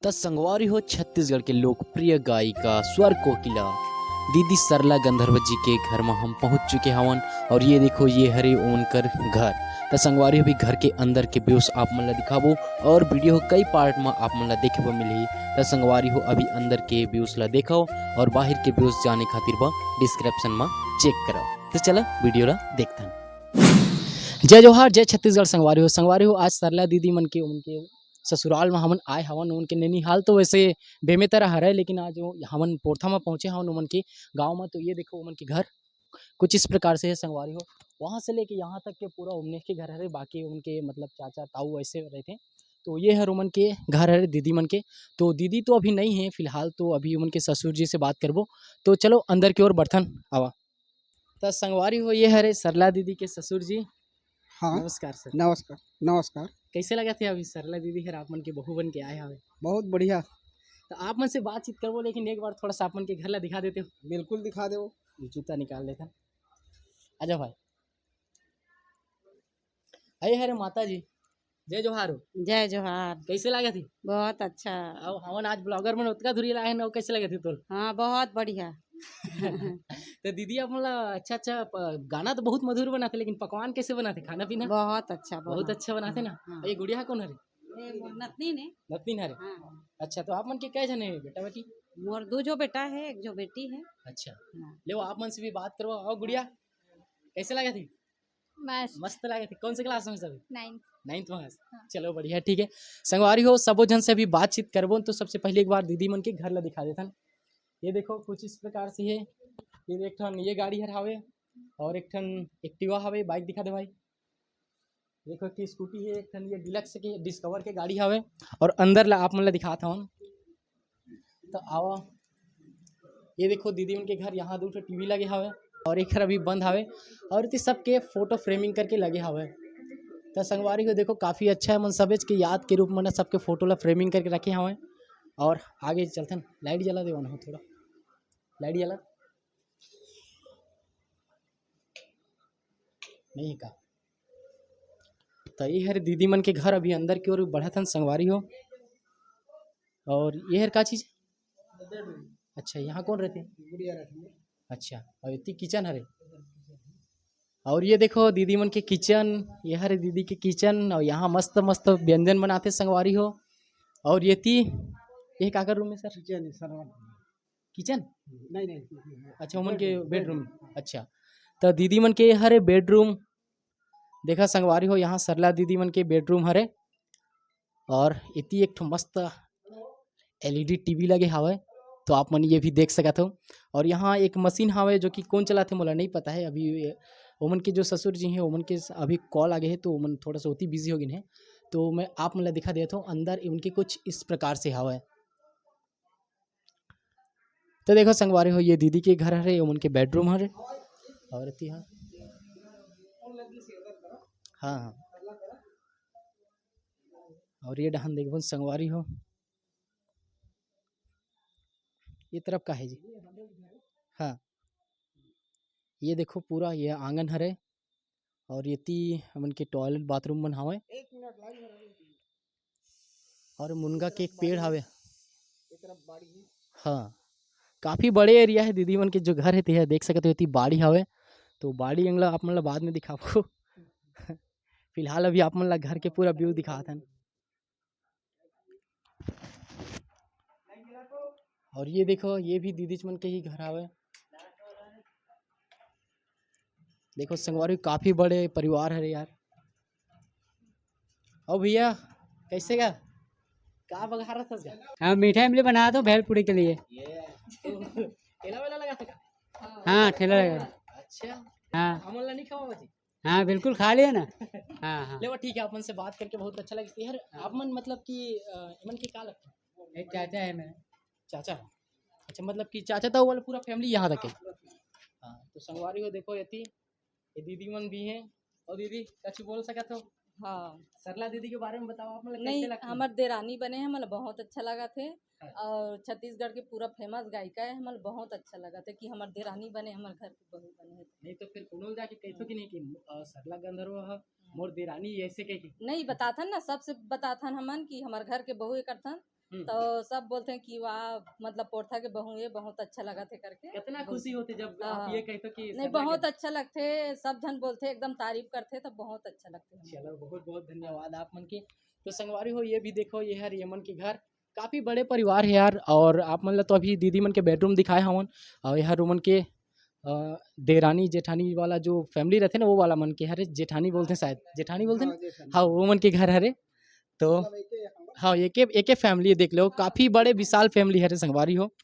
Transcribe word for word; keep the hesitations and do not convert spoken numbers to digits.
त संगवारी हो, छत्तीसगढ़ के लोकप्रिय गायिका स्वर कोकिला दीदी सरला गंधर्व जी के घर म हम पहुंच चुके हवन। और ये देखो, ये हरे उनकर घर। त संगवारी हो, अभी घर के अंदर के व्यूज आप मन ला दिखाबो और वीडियो कई पार्ट म आप मन ला देखे बर मिलही। त संगवारी हो, अभी अंदर के व्यूज ला देखो और बाहर के व्यूज जाने खातिर ब डिस्क्रिप्शन म चेक करो। त चला वीडियो ला देखथन। जय जोहार, जय छत्तीसगढ़ संगवारी हो। संगवारी हो, आज सरला दीदी मन के, उनके ससुराल म हमन आए हवन। उनके नैनिहाल तो वैसे बेमेतरा हरय, लेकिन आज वो हमन पोरथा म पहुंचे हवन उमन के गांव म। तो ये देखो उमन के घर कुछ इस प्रकार से है संगवारी हो। वहां से लेके यहाँ तक के पूरा उमने के घर हरे, बाकी उनके मतलब चाचा ताऊ ऐसे रहते। तो ये हर उमन के घर हरे दीदी मन के। तो दीदी तो अभी नहीं है फिलहाल, तो अभी उमन के ससुर जी से बात करबो। तो चलो अंदर की ओर बढ़थन, आवा। त संगवारी हो, ये हरे सरला दीदी के ससुर जी। हाँ। नमस्कार सर। नमस्कार। नमस्कार। कैसे लगत हे अभी सरला दीदी हर आप मन के बहू बन के आए हवे? बहुत बढ़िया। त आप मन से बातचीत करबो, लेकिन एक बार थोड़ा सा आप मन के घर ला दिखा देते हो। बिल्कुल दिखा देबो। जूता निकाल लेथन। आजा भाई। अरे हरे माता जी, जय जोहार हो। जय जोहार। कैसे लागत हे? बहुत अच्छा। अब हमन आज ब्लॉगर मन ओतका दूरी लाए हन, कैसे लगत हे तोल? हाँ, बहुत बढ़िया। तो दीदी, आप मन ला अच्छा अच्छा प-, गाना तो बहुत मधुर बनाथे, लेकिन पकवान कैसे बनाथे, खाना पीना? बहुत अच्छा बहुत बनाथे। अच्छा बनाथे ना। हाँ। ये गुड़िया कौन हरे? ये मोर नतनीन हे। नतनीन हरे? हाँ। अच्छा, तो आप मन के कै झन हे, बेटा बेटी? मोर दू झो बेटा हे, एक झो बेटी हे। अच्छा। हाँ। ले, वो आप मन से भी बात करवा। और गुड़िया, कैसे लागत हे? मस्त। मस्त लागत हे। कौन से क्लास में सब? नाइन्थ। नाइन्थ में हस? हाँ। चलो, बढ़िया, ठीक है। संगवारी हो, सबो झन से अभी बातचीत करबो, तो सबसे पहले एक बार दीदी मन के घर ला दिखा देथन। ये देखो, कुछ इस प्रकार से है। ये एक ठन ये गाड़ी हर हावे और एक ठन एक्टिवा हावे। बाइक दिखा दे भाई। देखो, एक ठन स्कूटी है, एक ठन ये डिलक्स के, डिस्कवर के गाड़ी हावे। और अंदर ला आप मन ला दिखात हवन, तो आवा। ये देखो, दीदी मन के घर, यहाँ दू ठो टीवी लगे हावे और एक हर अभी बंद हावे। और इति सबके फोटो फ्रेमिंग करके लगे हावे। तो संगवारी हो, देखो, काफ़ी अच्छा है, मन सबेच के याद के रूप में ना सबके फोटो ला फ्रेमिंग करके रखे हावे। और आगे चलथन, लाइट जला देवन हो थोड़ा, लाइट जला। नहीं का? त ये हर दीदी मन के घर। अभी अंदर की ओर बढ़त हन संगवारी हो। और ये हर का चीज? अच्छा, यहाँ कौन रहते? गुड़िया रहती है। अच्छा, और इतनी किचन हरे। और ये देखो दीदी मन के किचन, ये हरे दीदी के किचन, और यहाँ मस्त मस्त व्यंजन बनाते संगवारी हो। और ये ती, ये काकर रूम है सर? किचन है सर। किचन? नहीं, नहीं, नहीं, नहीं। अच्छा, ओमन के बेडरूम। बेडरूम। अच्छा, तो दीदी मन के हरे बेडरूम। देखा संगवारी हो, यहाँ सरला दीदी मन के बेडरूम हरे और इति एक ठो मस्त एलईडी टीवी लगे हावय, तो आप मन ये भी देख सकत हो। और यहाँ एक मशीन हावय जो कि कौन चलाथे मोला नहीं पता है। अभी ओमन के जो ससुर जी हैं, ओमन के अभी कॉल आ गए हैं, तो ओमन थोड़ा सा ओती बिजी हो गए हैं। तो मैं आप मन ला दिखा देता हूँ, अंदर उनके कुछ इस प्रकार से हावय। तो देखो संगवारी हो, ये दीदी के घर हरे, ये उनके बेडरूम हरे। और एती हा, हाँ, हाँ। और ये डहन देखबो संगवारी हो, ये तरफ का है जी? हाँ, ये देखो पूरा ये आंगन हरे। और ये ती हमन के टॉयलेट बाथरूम मन हावय। और मुनगा के एक पेड़ हावे। हाँ, काफी बड़े एरिया है। दीदी मन के जो घर है, ते ह देख सकत हो, एती बाड़ी हावे। तो बाड़ी अंगला आप मन ला बाद में दिखाबो। फिलहाल अभी आप मन ला घर के पूरा व्यू दिखात हन। और ये देखो, ये भी दीदीच मन के ही घर हावे। देखो संगवारी, काफी बड़े परिवार हरे यार। और भैया, कैसे का, का बघारत हस गा? हाँ, मीठा इमली बना दो भेलपूरी के लिए। ये, तो ठेला वेला लगा था का? हाँ, ठेला लगा। अच्छा। हाँ। हमन ला नहीं खवावा जी? हाँ, बिल्कुल खा लिया ना। हाँ, हाँ। ले, वो ठीक है, आप मन से बात करके बहुत अच्छा लगे यार। हाँ। आप मन मतलब कि, अ, एमन के का लगता है? एक चाचा है मेरे। चाचा? अच्छा, मतलब कि चाचा तो वाला पूरा फैमिली यहाँ तक है? हाँ, पूरा फैमिली। हाँ, तो संगवारी हो, देखो, एती, ये दीदी मन भी हैं। और दीदी, कुछ बोल सकत हो? हाँ। सरला दीदी के बारे में बताओ, आप मतलब कैसे नहीं, लगती है? हमर देरानी बने हैं, मतलब बहुत अच्छा लगा थे। हाँ। और छत्तीसगढ़ के पूरा फेमस गायिका है, हमन बहुत अच्छा लगा थे कि हमर देरानी बने, हमर घर के बहू बने हैं। नहीं तो फिर कोनो ल जाके कहथो कि नहीं कि, अ, सरला गंधर्व ह, हाँ। मोर देरानी ऐसे कह के। नहीं, बताथन ना, सबसे बताथन हमन कि हमर घर के बहू ये करथन, हम्म। तो सब बोलथे कि वाह, मतलब पोरथा के बहू ये बहुत अच्छा लगथे करके। कितना बोल- खुशी होती जब हाँ, आप हाँ। ये कहते हो कि नहीं, सरना बहुत के- अच्छा लगथे, सब झन बोलथे, एकदम तारीफ करथे, तो बहुत अच्छा लगथे हमन। चलो, बहुत बहुत धन्यवाद आप मन के। तो संगवारी हो, ये भी देखो, ये हर ये मन के घर, काफी बड़े परिवार है यार। और आप मन ला तो अभी दीदी मन के बेडरूम दिखाए हवन, और ये हर उमन के अ, देरानी जेठानी वाला जो फैमिली रहथे ना, वो वाला मन के हरे, जेठानी बोलथे शायद, जेठानी बोलथे ना, हाँ, जेठानी। हाँ, वो मन के घर हरे। तो मतलब एके हमर हाँ, एके एके फैमिली देख लो, काफी बड़े विशाल फैमिली हरे संगवारी हो।